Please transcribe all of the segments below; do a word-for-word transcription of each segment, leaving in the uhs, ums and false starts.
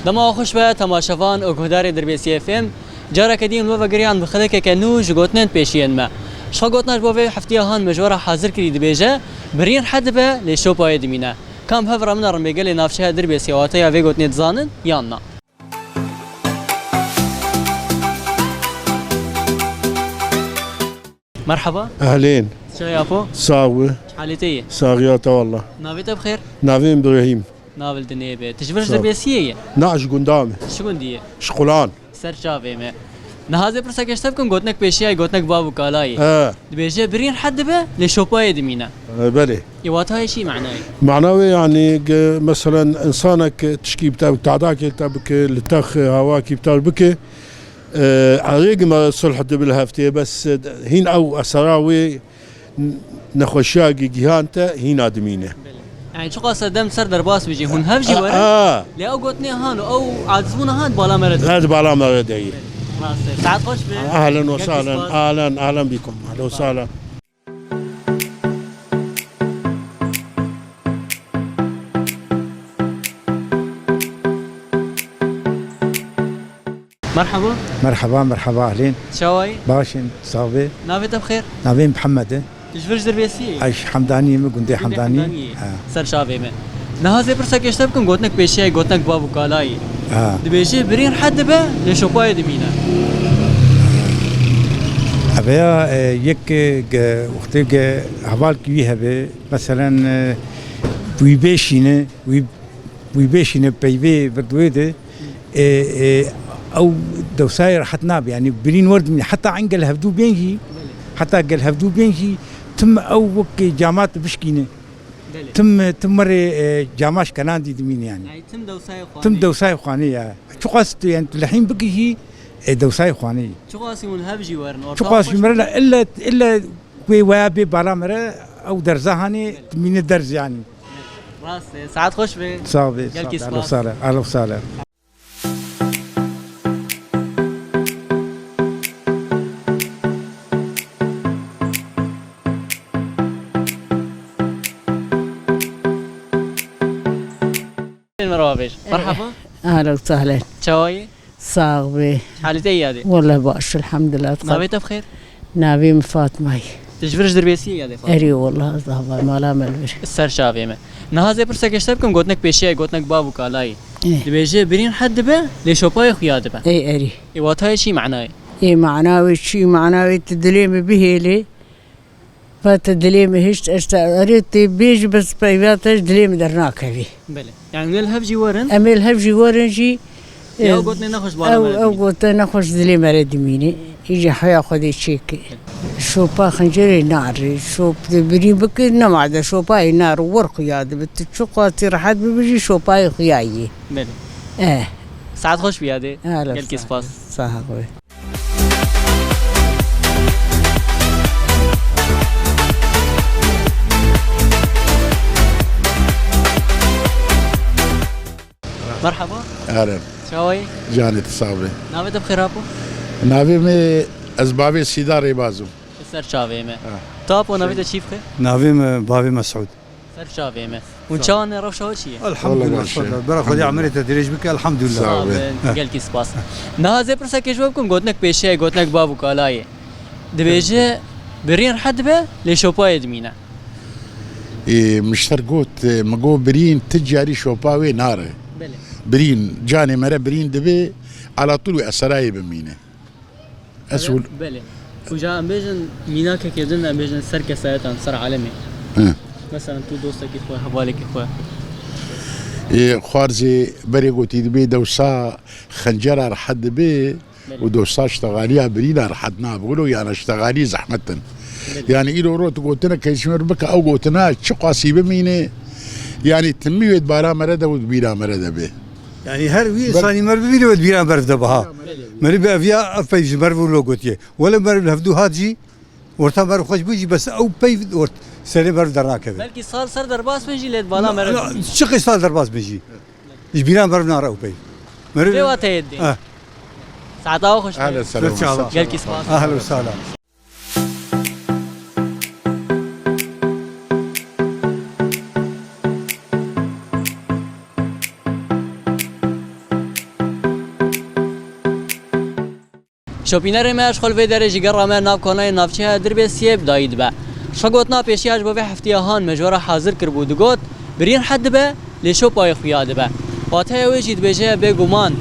Dema xweş be temaşevan û guhdarê Dirbêsiyê F M. Careke din we vegeriyan bi xelekeke nû ji gotinên pêşiyên me. Ji xwe gotina ji bo vê heftiya han me ji we re hazir kirî dibêje, birîn hed dibe, lê şopayê dimîne. Kam hev re min re rê gelê navçeya Dirbêsiyê wateya vê gotinê dizanin yan na? Merhaba. Ehlên. Çawa apo? Sağ ol. Halê te ye? Saxiya te wallah. Navê te bi xêr? Navê min Îbrahîm. Nav li dinê be. Tu ji vir ji Sağ ol. Dirbêsiyê ye? Na, ji gunda me. Ji gundî ye? Ji Qulan. Ser çavê me. Niha ez ê pirseke ji te bikim, gotinek pêşiyayê, gotinek bav û kalayê. He. Dibêje birîn hed dibe, lê şopayê dimîne. E, belê. Ê, watayê çi, manayê? Mana wê, yanî, ge-, meselen, insanek tişkî bi te, tadakê te bike, li tex hawakî bi te bike, e, erê gi me sulh dibe li heftê, bes, e, hîn ew esera wê n-, nexweşiya gi-, gihan te hîna dimîne. Belê. Yani çiqas e dem ser derbas bijî, hûn hev jî A, werin. A. Lê ew gotinê han û ew acizbûna han bala me re de. Her bala me re de ye. Rast e. Saet xweş be. Ahlen ve Gelkî sahlen. Spas. Ahlen, ahlen bikum. Ahlen ve sahlen. Merhaba. Merhaba, merhaba, ehlên. Çawa yî? Baş in, sax be. Navê te bi xêr? Navê min Mihemed e. Tu ji vir ji Dirbêsiyê yî? Ez ji Hemdaniyê me, gundê Gundê Hemdaniyê. Hemdaniyê. Ha. Ser çavê me. Niha ez ê pirseke ji te bikim, gotinek pêşiyayê, gotinek bav û kalayê. Ha. Dibêje birîn hed dibe, lê şopayê dimîne. Ev ya, e, yek, e, ge-, wextê ge-, hevalkî wî hebe, meselen, e, wî bêşîne, wî, wî bêşîne peyvê vir di wê de, e, e, ew dewsayê rehet nabe. Yanî birîn wer dimîne. Heta en gel hevdû bên jî, heta gel hevdû bên jî, tim ew wek camat bişkîne. Belê. Tim, tim merê, e, camaş kenandî dimîne yanî. Ay, tim dewsayê xwanê. Tim dewsayê xwanê ya. Çiqas tu, yanî tu lehîn bikî jî, e, dewsayê xwanê. Çiqas hûn hev jî werin, orta Çiqas xweş jî mere, illa, illa wê waya bê bala mere, ew derza hanê, Belê. Dimîne derz yanî. Rast e. Saet xweş be. Sağ be, Gelkî sağ be. Spas. Ahlen ve sahlen. Ahlen ve sahlen. Merhaba bêj. Merhaba. Ahlen ve sahlen. Çawa yî? Sax be. Halê te yadê? Wallah baş, elhamdulillah. Navê te bi xêr? Navê min Fatma ye. Tu ji vir ji Dirbêsiyê yadê Fatma? Erê wallah, ez hava mala me li vir. Ser çavê me. Niha ez ê pirseke ji te bikim, gotinek pêşiyayê, gotinek bav û kalayê. Eh. Dibêje birîn hed dibe, lê şopayê xuya dibe. Ê erê. Ê watayê çi, manayê? Ê mana wê çi, mana wê tu dilê min bihêlê. Va te dilê min hişt, ez te erê tê bêjî, bes peyva te ji dilê min dernakevî. Belê. Yani hûn ê li hev jî werin? Em ê li hev jî werin jî, Ya e, ew gotinê nexweş bala ew, me re ew dimîne. Gotinê nexweş dilê me re dimîne. Îca heya Xwedê çêke. Şopa xincerê nare. Şop de birî bike, nema de şopayê nare, wer xuya dibe. Tu çiqasî rehet bibijî, şopayê xuya yê. Belê. Eh. Saet xweş bî yadê. Gelkî spas. Saha xwe. Merhaba. Erim. Çawa yî? Canê tu sax be. Navê te bi xêr apo? Navê me, ez bavê Sîda Rêbaz im. Ser çavê me. Ha. Tu apo navê te çi bi xêr? Navê me bavê Mesûd. Ser çavê me. Hûn çawa ne, rewşa we çi ye? Elhamdulillah, Wallah baş e. Bera Xwedê Elhamdulillah. Emirê te dirêj bike, elhamdulillah. Sağ be. Sağ bin. Gelkî spas. Niha ez ê pirsekê ji we bikim, gotinek pêşiyayê, gotinek bav û kalayê. Dibêje, birîn rehet dibe, lê şopayê dimîne. Ê, mişter got, e, min got, birîn ti carî şopa wê nare. Belê. Birîn, canê mere birîn dibe, alatûl wê eserayê bimîne. Esul. Belê. Uca em bêjin mînakeke din, em bêjin ser kesayetan, ser alemê. Hı. Mesela tu dostekî xwe, hevalekî xwe. Ê, xwarzê berê gotî dibê dewsa xencera rehet dibe, belê, û dewsa ştexaliya birîna rehet nabe. Wilo yana ştexalî zehmet in. Belê. Yani îro rot gotine keşmir bike, ew gotina çiqasî bimîne. Yani timî wê di bala mere de û di bîra mere de be. Yani her wî insanî merv bibîne wê di bîra merv de biha. Merî bi eviya ev peyv ji merv wilo gotiye. Wele merv li hevdû hat jî, orta merv xweş bû jî, bes ew peyv ort serê merv dernakeve. Belkî sal ser derbas bin jî lê di bala merv dimîne. Çiqî sal derbas bin jî. Ji bîra merv nare ew peyv. Merv. Vê wateyê dê. Eh. Saeta we xweş be. Ehle selam. Gelkî spas. Ahlen ve sahlen. Şopînerê me, ji xwe li vê derê jî gera me nav konayê navçeya Dirbêsiyê bi dayî dibe. Şegotina pêşiya ji bo vê heftiya han me ji we re hazir kiribû, digot, birîn hed dibe, lê şopayê xuya dibe. Wateya wê jî dibêje, bêguman,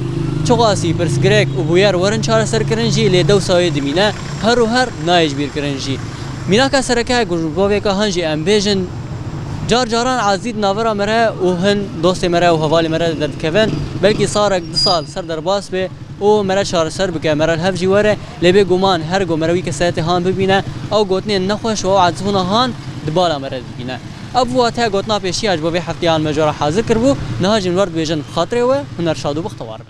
çiqasî pirsgirêk û bûyer werin çareserkirin jî, lê dewsa wê dimîne, her û her nayê jibîrkirin jî. Mînaka sereke ku ji bo vêka han jî em bêjin, car caran ezî di navbera me re û hin dostê me re û hevalê me re derdikevin, belkî salek, du sal ser derbas bê, û me re çareser bike, me re li hev jî were, lê bêguman her ku me re wî kesayetê han bibîne, ew gotinên nexweş û ew ezibûna han di bala me re dibîne. Ev bû wateya gotina pêşiya ji bo vê hefteyan me ji we re hazir kiribû, niha jî min we re dibêjin xatirê we, huner şad û bextewar bin.